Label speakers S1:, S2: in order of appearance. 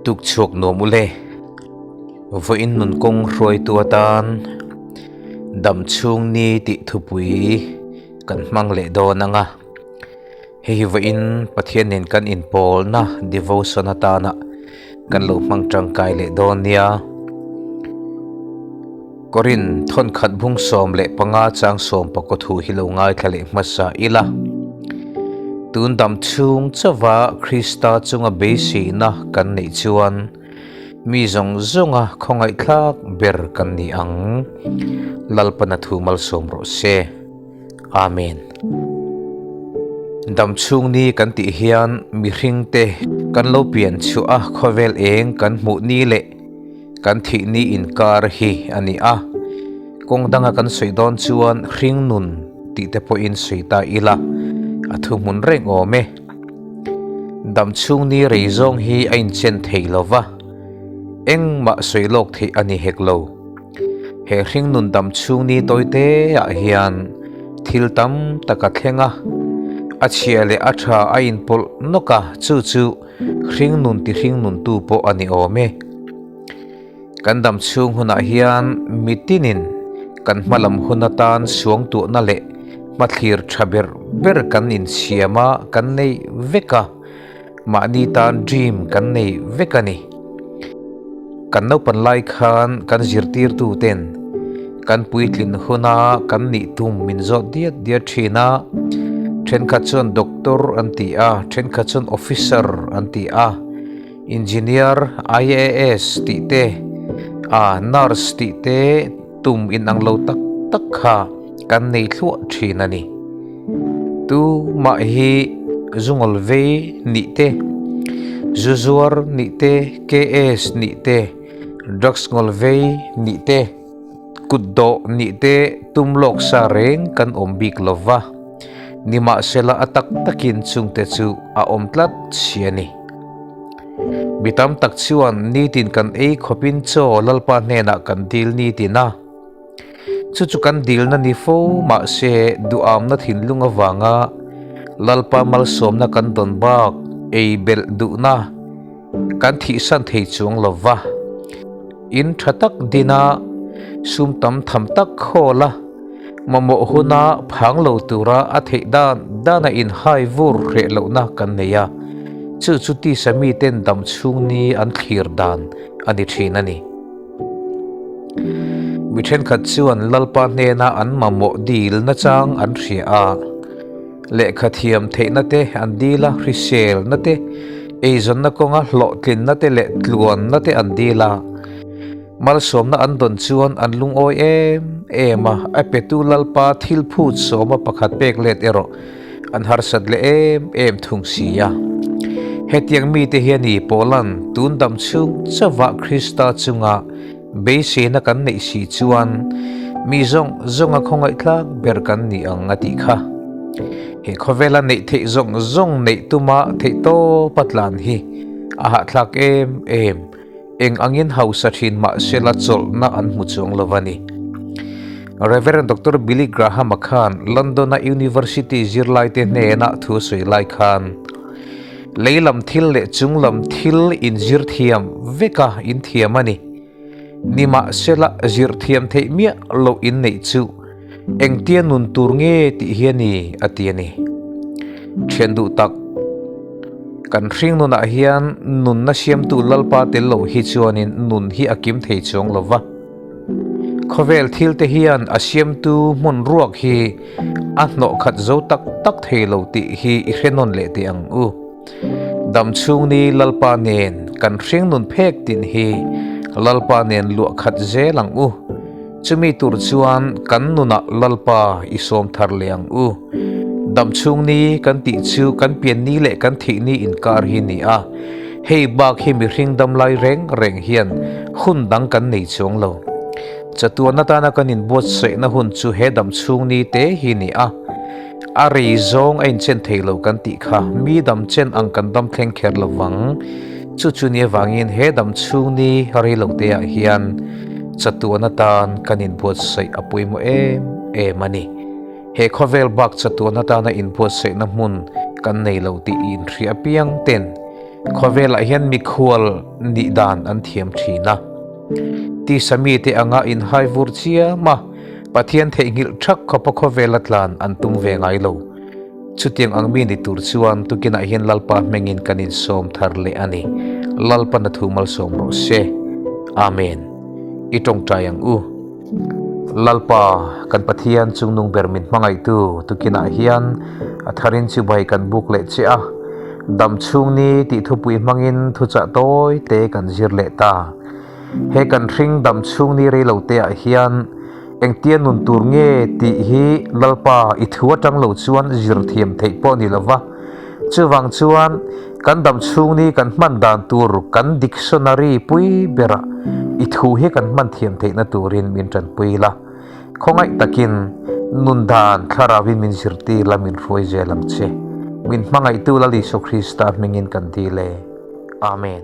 S1: Tuk chhuak nuam u le. Vawiin nun kawng hruaitu atan dam chhung ni tih thupui kan hmang leh dawn ang a. Hei hi vawiin Pathian nen kan inpawlna devotion atana kan lo hmang tangkai leh dawn nia. Korin thawnkhat bung 15 chang sawm pakaw thu hi lo ngaithla leh hmasa ila. Tun dam chhung chauha Krista chunga beiseina kan neih chuan mi zawng zawnga khawngaihthlak ber kan ni ang. Lalpana thu malsawm rawh se. Amen. Dam chhung ni kan tih hian mihringte kan lo pian chhuah a khawvel eng kan hmuh ni leh Kan thih ni inkar hi a ni a, kawng danga kan sawi dawn chuan hring nun tih te pawhin sawi ta ila, a thuhmun reng awm e. Dam chhung ni rei zawng hi a inchen thei lo va, engmah sawi lawk theih a ni hek lo. He hring nun dam chhung ni tawi te ah hian thil tam tak a thleng a, a chhia leh a tha a inpawlh nawk a, chu chu Hring nun ti hring nun tu pawh a ni awm e. Kan dam chhung hunah hian mitinin kan hma lam hun atan suangtuahna leh hmathlir tha ber ber kan insiam a, kan nei vek a, mahni tan dream kan nei vek a ni. Kan naupan lai khan kan zirtirtu ten kan puitlin huna kan nih tum min zawt diat diat thin a, thenkhat chuan doctor an ti a, thenkhat chuan officer an ti a, engineer, IAS tih te, ah nurse tih te tum inang lo tak tak kha kan nei thluah thin a ni. Tu mah hi zungawl vei nih te, zu zuar nih te, KS nih te, drugs ngawl vei nih te, kut dawh nih te tum lawk sa reng kan awm bik lo va, nimahsela a tak takin chungte chu a awm tlat si a ni. Mi tam tak chuan nitin kan ei khawpin chaw Lalpa hnenah kan dil nitin a. Chu chu kan dilna ni fo mahse duhamna thinlung avanga Lalpa malsawmna kan dawn bak ei belh duhna kan thihsan thei chuang lo va. In tha tak dina sum tam tham tak khawl a, mamawh huna phang lo tura a theih dan dana inhai vur hreh lohna kan nei a, chu chu tisa miten dam chhung ni an thlir dan a ni thin a ni. Mi thenkhat chuan Lalpa hnena an mamawh dil nachang an hria a, lehkha thiam theihna te an dil a, hriselna te, eizawnna kawnga hlawhtlinna te leh tluanna te an dil a. Malsawmna an dawn chuan an lungawi em em a, a petu Lalpa thil phut sawma pakhat pek let erawh An harsat leh em em thung si a. Hetiang mite hian i Paula'n tun dam chhung chauhah Krista chunga beiseina kan neih si chuan mi zawng zawnga khawngaihthlak ber kan ni ang a tih kha. He khawvela neih theih zawng zawng neih tuma theihtawpa tlan hi a hahthlak em em. Eng angin hausa thin mah sela chawlhna an hmu chuang lo a ni. Rev. Doctor Billy Graham-a khan London-a University zirlaite hnenah thu sawi lai khan, Lei lam thil leh chung lam thil inzir thiam veka inthiam a ni. Nimahsela zirthiam theih miah loh inneih chu Engtia nun tur nge tih hi a ni, a ti a ni. Thian duh tak, kan hring nunah hian nunna siamtu Lalpa tel lo hi chuanin nun hi a kim thei chuang lo va. Khawvel thil te hian a siamtu hmun ruak hi a hnawh khat zo tak tak thei lo tih hi i hre nawn leh teh ang u. Dam chhung ni Lalpa nen kan hring nun phek tin hi Lalpa nen luah khat zel ang u. Chumi tur chuan kan nunah Lalpa i sawm thar leh ang u. Dam chhung ni kan tih chu kan pian ni leh kan thih ni inkar hi ni a. Hei bak hi mihring dam lai reng reng hian hun dang kan nei chuang lo. Chatuan atana kan inbuatsaihna hun chu he dam chhung ni te hi ni a. A rei zawng a inchen thei lo kan tih kha mi dam chen ang kan dam thleng kher lo vang. Chu chu ni avangin he dam chhung ni rei lo te ah hian chatuan atan kan inbuatsaih a pawimawh em em a ni. He khawvel bak chatuan atana inbuatsaihna hmun kan nei lo tih i inhria apiang ten. Khawvelah hian mikhual nih dan an thiam thin a. Tisa mite anga inhai vur chiam a, Pathian theihnghilh thak khawpa khawvela tlan an tum ve ngai lo. Chutiang ang mi ni tur chuan tukinah hian Lalpa hmengin kan insawm thar leh a ni. Lalpa na thu malsawm rawh se. Amen. I tawngtai ang u. Lalpa, kan Pathian chungnung ber min hmangaihtu tukinah hian a tharin chibai kan buk leh che a. Dam chhung ni tih thupui hmangin thuchah tawi te kan zir leh ta. He kan hring dam chhung ni rei lo te ah hian engtia nun tur nge tih hi Lalpa i thu atang lo chuan zir thiam theih pawh ni lova. Chuvang chuan kan dam chhung ni kan hman dan tur kan dictionary pui berah i thu hi kan hman thiam theihna turin min tanpui la. Khawngaih takin nun dan thlarauin min zirtir la min hruai zel ang che. Min hmangaihtu Lal Isua Krista hmingin kan dil e. Amen.